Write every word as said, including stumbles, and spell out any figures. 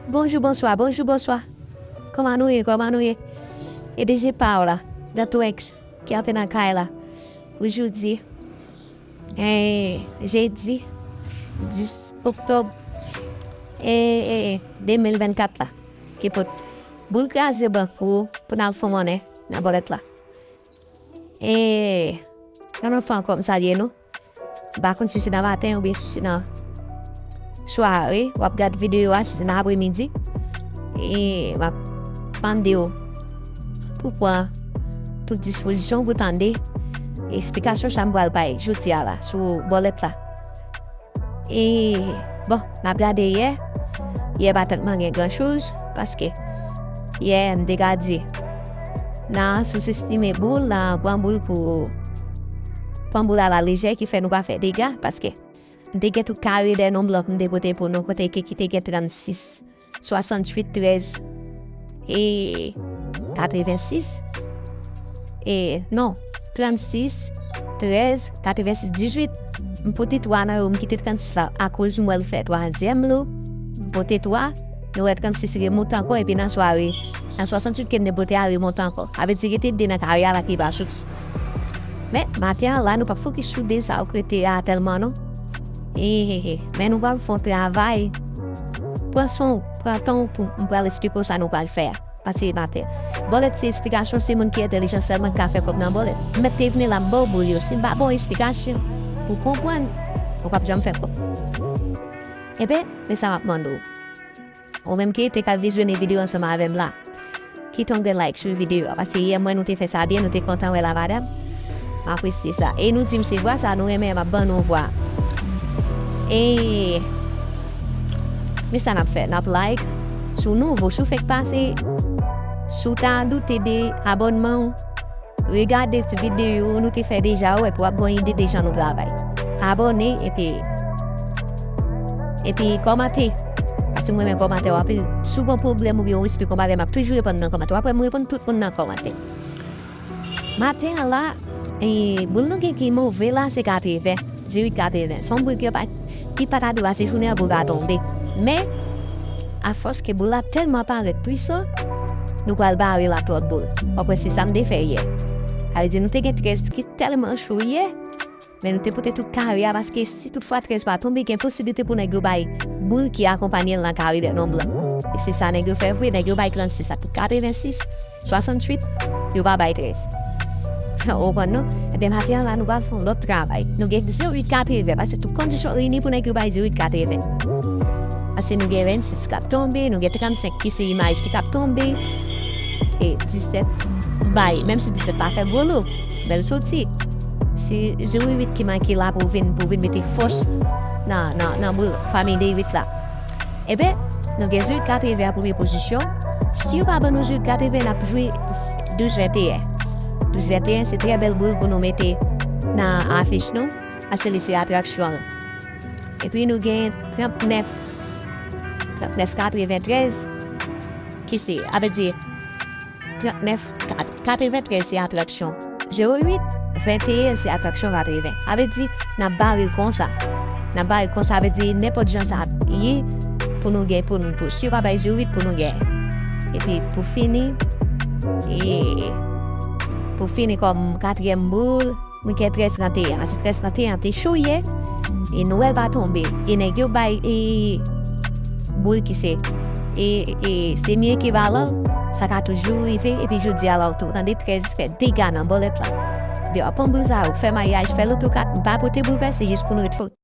Bonjou, bonswa, bonjou, bonswa. Kòman nou ye, kòman nou ye? E deje pa w la, Dantwex, ki antre nan kay la. Pou jodi, eh, jedi dis oktòb, eh, eh, eh, de mil vennkat la. Ki pot boul kraze bank pou, pou n al fon monnen nan bòlèt la. E, yon lòt fwa ankò, m salye nou. M pa konn si se nan maten oubyen si se nan sware, w ap gad videyo a, si se nan apremidi. E, m ap mande w pou pran tout dispozisyon pou tande esplikasyon sa m pral bay jodi a la sou bòlèt la. E, bon, n ap gade yè. Yè pa tèlman gen gran choz, paske yè, m te ka di, nan souzestime boul, nan pran boul pou, pran boul a la lejè, ki fè nou pa fè dega, paske m te gen tout kare dè non blan m te pote pou nou, kote ki, ki te gen trannsis, swasanntuit, trèz e katrevensis. E, non, trannsis, trèz, katrevensis, dizuit. M pote twa nan yo, m kite trannsis la akoz m wè l fè twazyèm lo. M pote twa, nou wè trannsis remonte ankò, epi nan sware, nan swasanntuit ke m te pote a remonte ankò. Sa vle di rete de nan kare a la ki pa soti. Men, maten an la, nou p ap fokis sou de sa yo k rete a tèlman non. Ehehe. Men nou pral fè yon travay. Pran son w, pran tan w pou m pral esplike w sa nou pral fè a. Pase maten. Bòlèt se esplikasyon, se moun ki entèlijan sèlman ki ka fè kòb nan bòlèt. M mèt te vini la, m ba w boul yo. Si m pa ba w esplikasyon pou w konprann, ou p ap janm fè kòb. Ebyen, men sa m ap mande w. Ou menm ki te ka vizyonnen videyo ansanm avè m la, kite yon grenn like sou videyo a, paske yè m wè nou te fè sa byen, nou te kontan wè la madanm. M apresye sa. E nou di m se vwa sa nou renmen, m ap ban nou vwa. E, men sa n ap fè, n ap like. Si w nouvo, si w fèk pase, si w ta doute de abònman w, regade ti videyo nou te fè deja, ou wè, pou w ap gen yon ide de jan nou travay. Abòne, epi, epi kòmante. Paske m renmen kòmantè w anpil. Si w gen pwoblèm oubyen w esplike yon bagay, m ap toujou reponn nan kòmantè. W ap wè m reponn tout moun nan kòmantè. Maten an la, e, boul nou gen ki move la, se katreven. Dizuit katreven. Se yon boul ki pa, ki pa ta dwe pase jounen an pou l pa tonbe. Men, afòs ke boul la tèlman parèt pwisan, nou pral bare l ak lòt boul. W ap wè se sa m te fè yè. Sa vle di nou te gen trèz ki tèlman cho yè, men nou te pote tout kare a, paske si toutfwa trèz pa tonbe, gen posiblite pou nèg yo bay boul ki akonpanye l nan kare dè non blan. E se sa nèg yo fè vre, nèg yo bay trannsis ak katrevensis, swasanntuit, yo pa bay trèz. Ou konprann non? Ebyen, maten an la, nou pral fè yon lòt travay. Nou gen dizuit katreven, paske tout kondisyon reyini pou nèg yo bay dizuit katreven. Paske nou gen vennsis k ap tonbe, nou gen trannsenk ki se imaj ki t ap tonbe, e disèt bay, menm si disèt pa fè gwo lo, men l soti. Se zewo uit ki manke la pou vin, pou vin mete fòs nan, nan, nan boul fanmi de uit la. Ebyen, nou gen dizuit katreven an premye pozisyon. Si yo pa ban nou dizuit katreven, n ap jwe douz venteyen. Douz venteyen se trè bèl boul pou nou mete nan afich nou, paske li se atraksyon an. Epi nou gen trannèf, trannèf katreventrèz, ki se, sa vle di, trannèf, kat-, katreventrèz se atraksyon zewo uit, venteyen se atraksyon katreven. Sa vle di, n ap bare l konsa. N ap bare l konsa, sa vle di, nenpòt jan sa ap ye, pou nou gen, pou nou, pou, si yo pa bay zewo uit, pou nou gen. Epi, pou fini, e, pou fini kòm katriyèm boul, nou gen trèz tranteyen. Paske trèz tranteyen te cho yè, e nou wè l pa tonbe. E nèg yo bay, e, boul ki se, e, e, semi ekivalan, sa ka toujou rive, epi jodi a la, ou tou tande trèz fè dega nan bòlèt la. Ebyen, w ap pran boul sa yo, fè mayaj, fè loto kat, m pa pote boul pèse, jis pou nou ret fò.